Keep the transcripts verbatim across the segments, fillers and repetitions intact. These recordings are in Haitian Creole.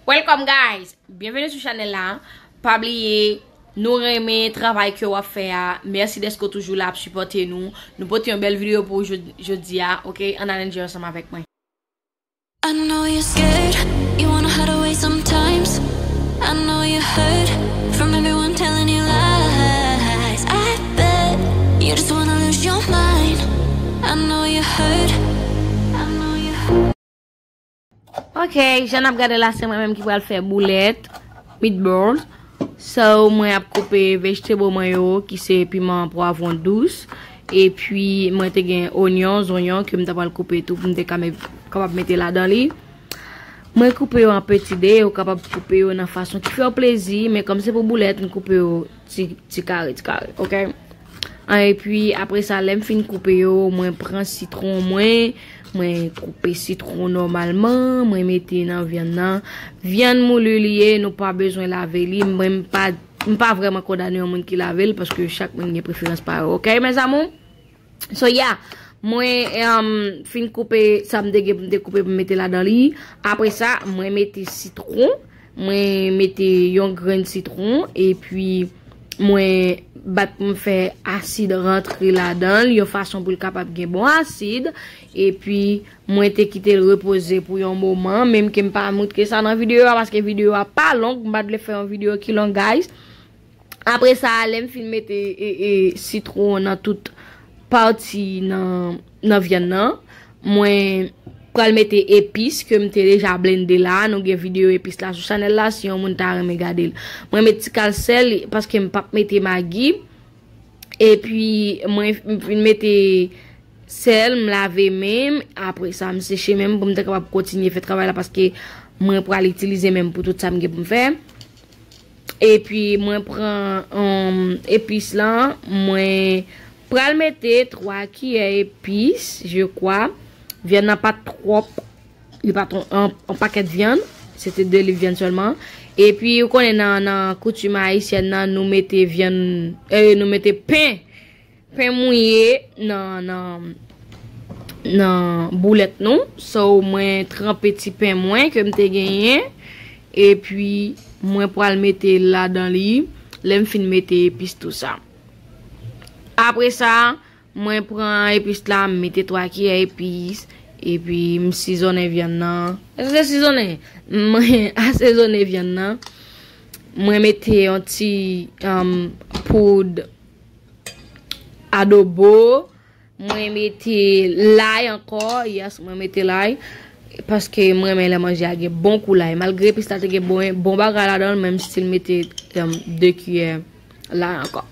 Welcome guys! Byenveni sou chanèl la. Pa bliye, nou renmen travay ke w ap fè a. Mèsi dèske w toujou la ap sipòte nou. Nou pote yon bèl videyo pou w jod- jodi a, oke? Ann al enjoy ansanm avèk mwen. I know you're scared, you wanna hide away sometimes. I know you're hurt from everyone telling you lies. I bet you just wanna lose your mind. I know you're hurt. I know you're hurt. Ok, jan n ap gade la, se mwen menm ki pral fè boulèt, meatballs. So, mwen ap koupe vegetable mwen yo, ki se piman pwavwon dous. Epi, mwen te gen onyon, zonyon, ke m ta pral koupe tou, pou m te ka me- kapab mete ladan li. Mwen koupe yo an peti de, ou kapab koupe yo nan fason ki fè w plezi, men kòm se pou boulèt, m koupe yo ti, ti kare, ti kare, oke? An, epi, apre sa, lè m fin koupe yo, mwen pran sitwon mwen, mwen koupe sitwon nòmalman, mwen mete nan vyann nan. Vyann mouli li ye, nou pa bezwen lave li. Mwen, m pa, m pa vrèman kondane yon moun ki lave l, paske chak moun gen preferans pa yo, oke, mes amours? So, yeah, mwen um, fin koupe sa m te gen pou m te koupe pou m mete ladan li. Apre sa, mwen mete sitwon. Mwen mete yon grenn sitwon. Epi, mwen bat pou m fè asid rantre ladan l, yon fason pou l kapab gen bon asid. Epi, mwen te kite l repoze pou yon moman, menm ke m pa montre sa nan videyo a, paske videyo a pa long, m pa t vle fè yon videyo ki long, guys. Apre sa, lè m fin mete e, e, sitwon nan tout pati nan, nan vyann nan, mwen pral mete epis ke m te deja blende la. Nou gen videyo epis la sou chanèl la, si yon moun ta renmen gade l. Mwen met ti kal sèl, paske m p ap mete magi. Epi, mwen, m fin mete sèl, m lave men m. Apre sa, m seche men m pou m te kapab kontinye fè travay la, paske mwen pral itilize men m pou tout sa m gen pou m fè. Epi mwen pran um, epis lan, mwen pral mete twa kiyè epis, je kwa. Vyann nan pa t twòp, li pa t yon, yon, yon pakèt vyann, se te de liv vyann sèlman. Epi ou konnen nan, nan koutim ayisyèn nan, nou mete vyann, eh, nou mete pen pen mouye nan, nan, nan boulèt nou. So, mwen tranpe ti pen mwen ke m te genyen. Epi, mwen pral mete ladan li. Lè m fin mete epis tou sa. Apre sa, mwen pran epis la, m mete twa kiyè epis. Epi, m sizonnen vyann nan. Èske se sizonnen? Mwen asezonnen vyann nan. Mwen mete yon ti um, poud adobo. Mwen mete lay ankò. Yes, mwen mete lay. Paske mwen renmen lè manje a gen bon kou lay. Malgre epis la te gen bon, bon bagay ladan l, men m still mete um, de kiyè lay ankò.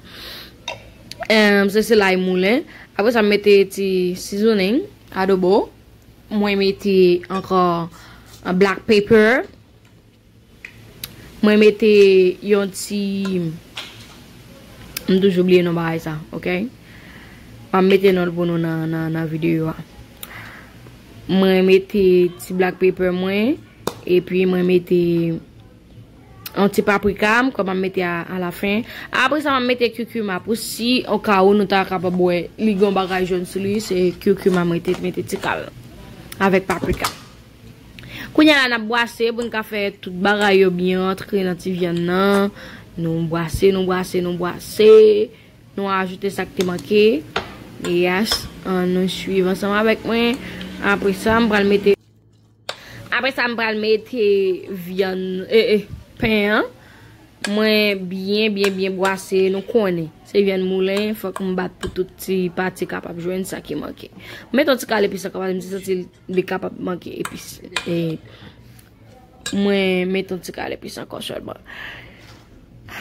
Um, se, se lay moulen. Apre sa, m mete ti seasoning, adobo. Mwen mete ankò uh, black pepper. Mwen mete yon ti, m toujou bliye non bagay sa, oke? M ap mete non l pou nou nan, nan, nan videyo a. Mwen mete ti black pepper mwen, epi mwen mete yon ti paprika m, kòm m ap mete a, a la fen. Apre sa, m ap mete curcuma pou si, o ka ou nou ta kapab wè, li gen yon bagay jòn sou li, se curcuma mwen te mete ti kal avèk paprika. Kounye a la, n ap bwase pou n ka fè tout bagay yo byen rantre nan ti vyann nan. Nou bwase, nou bwase, nou bwase. Nou ajoute sa k te manke. Yes, ann nou swiv ansanm avèk mwen. Apre sa, m pral mete, apre sa, m pral mete vyann, e, e, pen an. Mwen byen, byen, byen bwase, nou konnen. Se vyann moulen, fòk m bat pou tout ti pati kapab jwenn sa ki manke. M met yon ti kal epis ankò, paske m te santi li kapab manke epis. E mwen met yon ti kal epis ankò sèlman.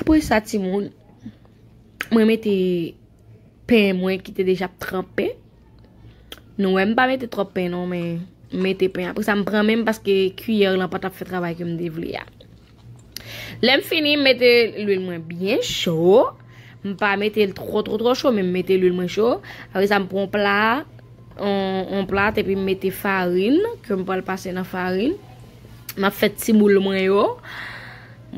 Apre sa, timoun, mwen mete pen mwen ki te deja ap tranpe. Nou wè m pa mete twòp pen non, men m mete pen. Apre sa, m pran men m paske kiyè lan pa t ap fè travay ke m te vle a. Lè m fini, m mete lwil mwen byen cho. M pa mete l twò, twò, twò cho, men m mete lwil mwen cho. Apre sa, m pran yon pla, yon, yon plat, epi m mete farin, ke m pral pase nan farin. M ap fè ti boul mwen yo.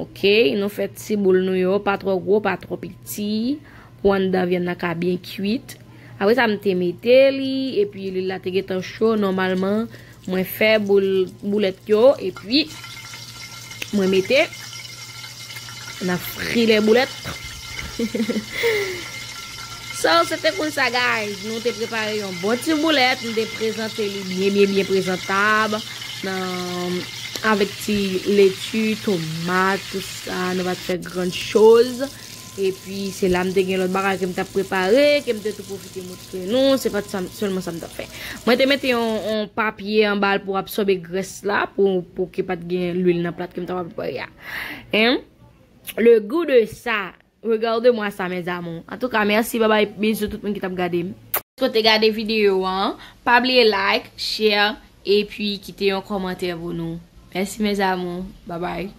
Oke, nou fè ti boul nou yo, pa twò gwo, pa twò piti. Pou anndan vyann nan ka byen kuit. Apre sa, m te mete li, epi lwil la te gentan cho. Nòmalman, mwen fè boul, boulèt yo, epi Mwen mete nan fri lè boulèt. So, se te konn sa, guys. Nou te prepare yon bon ti boulèt. Nou te prezante li byen, byen, byen prezantab. Nan, avèk ti leti, tomat, tout sa. Nou pa t fè gran choz. Epi, se la m te gen lòt bagay ke m t ap prepare, ke m te tou pwofite montre nou. Se pa t sa, sèlman sa m t ap fè. Mwen te mete yon, yon papye anba l pou absòbe grès la, pou, pou ke pa t gen lwil nan plat ke m t ap prepare a. Hein? Le goût de ça. Regardez-moi ça, mes amours. Antouka, mèsi, babay, bizou tout moun ki t ap gade m. Si w te gade videyo an, pa bliye like, share, epi kite yon kòmantè pou nou. Mèsi, mes amours. Babay.